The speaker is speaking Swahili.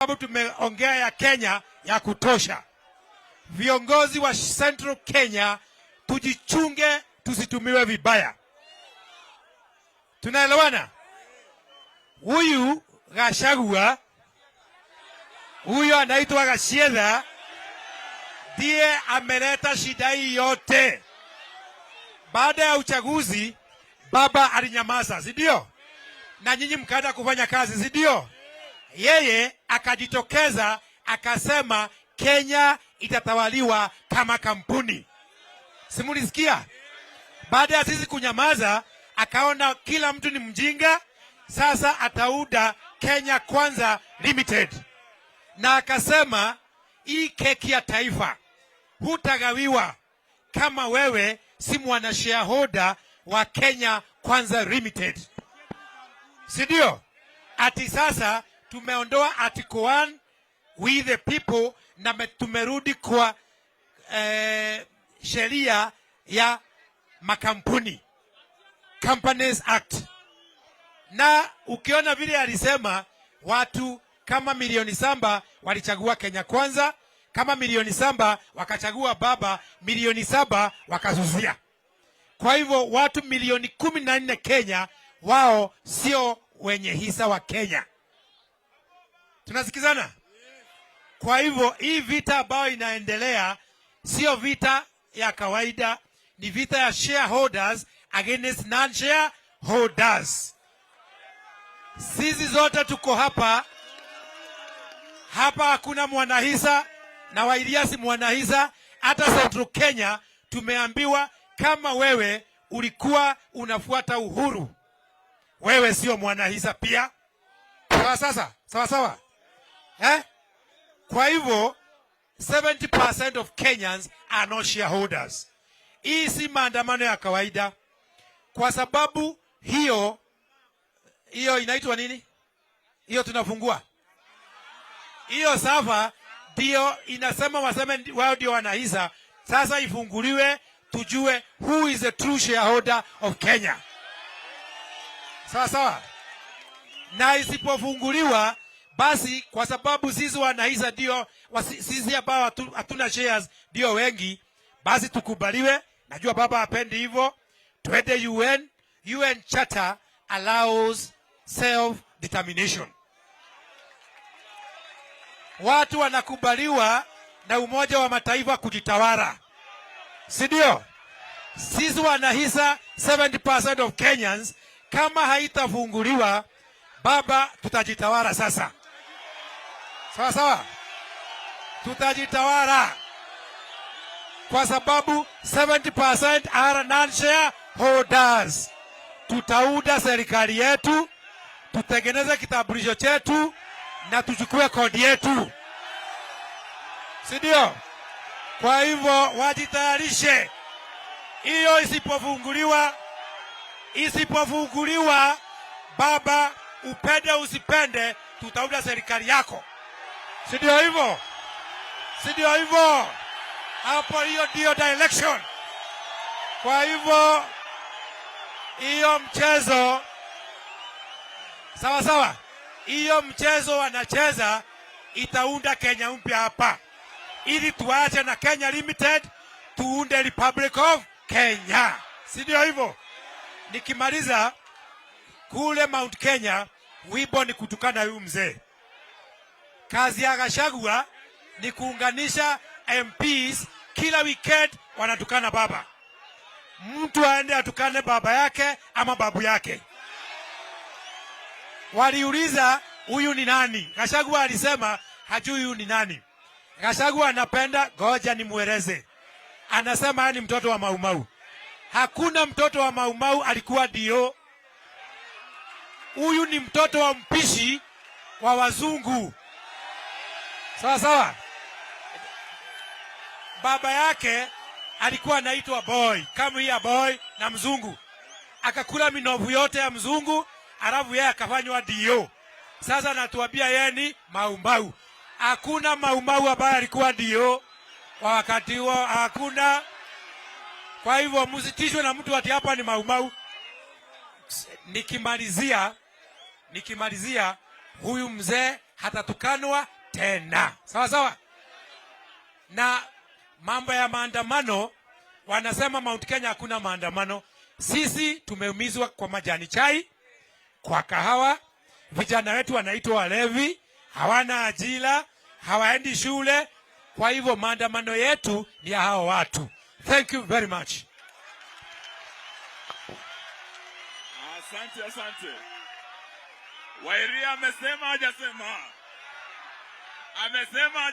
Sababu tumeongea ya Kenya ya kutosha. Viongozi wa Central Kenya, tujichunge tusitumiwe vibaya. Tunaelewana? Huyu Gachagua, huyu anaitwa Gachietha, ndiye ameleta shida hii yote. Baada ya uchaguzi, baba alinyamaza, si ndio? Na nyinyi mkaenda kufanya kazi, si ndio? Yeye akajitokeza akasema Kenya itatawaliwa kama kampuni. Si mulisikia? Baada ya sisi kunyamaza, akaona kila mtu ni mjinga, sasa ataunda Kenya Kwanza Limited, na akasema hii keki ya taifa hutagawiwa kama wewe si mwana shareholder wa Kenya Kwanza Limited, si ndio? Ati sasa tumeondoa Article 1, we the people, na tumerudi kwa sheria ya makampuni, Companies Act. Na ukiona vile alisema, watu kama milioni 7 walichagua Kenya Kwanza, kama milioni 7 wakachagua baba, milioni 7 wakasusia. Kwa hivyo watu milioni 14 Kenya wao sio wenye hisa wa Kenya. Tunasikizana? Kwa hivyo hii vita ambayo inaendelea sio vita ya kawaida, ni vita ya shareholders against non-shareholders. Sisi zote tuko hapa hapa, hakuna mwanahisa na Wa Iria si mwanahisa. Hata Central Kenya tumeambiwa kama wewe ulikuwa unafuata Uhuru, wewe sio mwanahisa pia. Sawa sasa, sawa sawa, eh? Kwa hivyo 70% of Kenyans are not shareholders. Hii si maandamano ya kawaida, kwa sababu hiyo hiyo inaitwa nini? Hiyo tunafungua hiyo server ndio inasema waseme wao ndio wanahisa. Sasa ifunguliwe tujue who is the true shareholder of Kenya. Sawa sawa. Na isipofunguliwa basi, kwa sababu sisi wanahisa ndio sisi ambao hatuna shares ndio wengi, basi tukubaliwe. Najua baba hapendi hivyo, twende UN. UN Charter allows self determination. Watu wanakubaliwa na Umoja wa Mataifa kujitawala, si ndio? Sisi wanahisa 70% of Kenyans, kama haitafunguliwa baba, tutajitawala sasa. Sawa sawa, tutajitawala kwa sababu 70% are non-shareholders. Tutaunda serikali yetu, tutengeneze kitambulisho chetu na tuchukue kodi yetu, si ndio? Kwa hivyo wajitayarishe, hiyo isipofunguliwa, isipofunguliwa, baba, upende usipende, tutaunda serikali yako, si ndio hivyo? Si ndio hivyo? Hapo hiyo ndio direction. Kwa hivyo hiyo mchezo, sawa sawa, hiyo mchezo wanacheza itaunda Kenya mpya hapa, ili tuache na Kenya Limited tuunde Republic of Kenya, si ndio hivyo? Nikimaliza kule Mount Kenya, wimbo ni kutukana huyu mzee. Kazi ya Gachagua ni kuunganisha MPs, kila weekend wanatukana baba. Mtu aende atukane baba yake ama babu yake. Waliuliza huyu ni nani? Gachagua alisema hajui huyu ni nani. Gachagua anapenda, ngoja nimweleze. Anasema yeye ni mtoto wa Maumau. Hakuna mtoto wa Maumau alikuwa ndio. Huyu ni mtoto wa mpishi wa wazungu. Sawa sawa. Baba yake alikuwa anaitwa Boy, come here boy, na mzungu akakula minofu yote ya mzungu, alafu yeye akafanywa DO. Sasa anatuambia yeye ni Maumau. Hakuna Maumau ambaye alikuwa DO kwa wakati huo, hakuna. Kwa hivyo msitishwe na mtu ati hapa ni Maumau. Nikimalizia, huyu mzee hatatukanwa tena. Sawa sawa. Na mambo ya maandamano, wanasema Mount Kenya hakuna maandamano. Sisi tumeumizwa kwa majani chai, kwa kahawa. Vijana wetu wanaitwa walevi, hawana ajira, hawaendi shule. Kwa hivyo maandamano yetu ni ya hao watu. Thank you very much. Asante, asante. Wa Iria amesema hajasema? Amesema.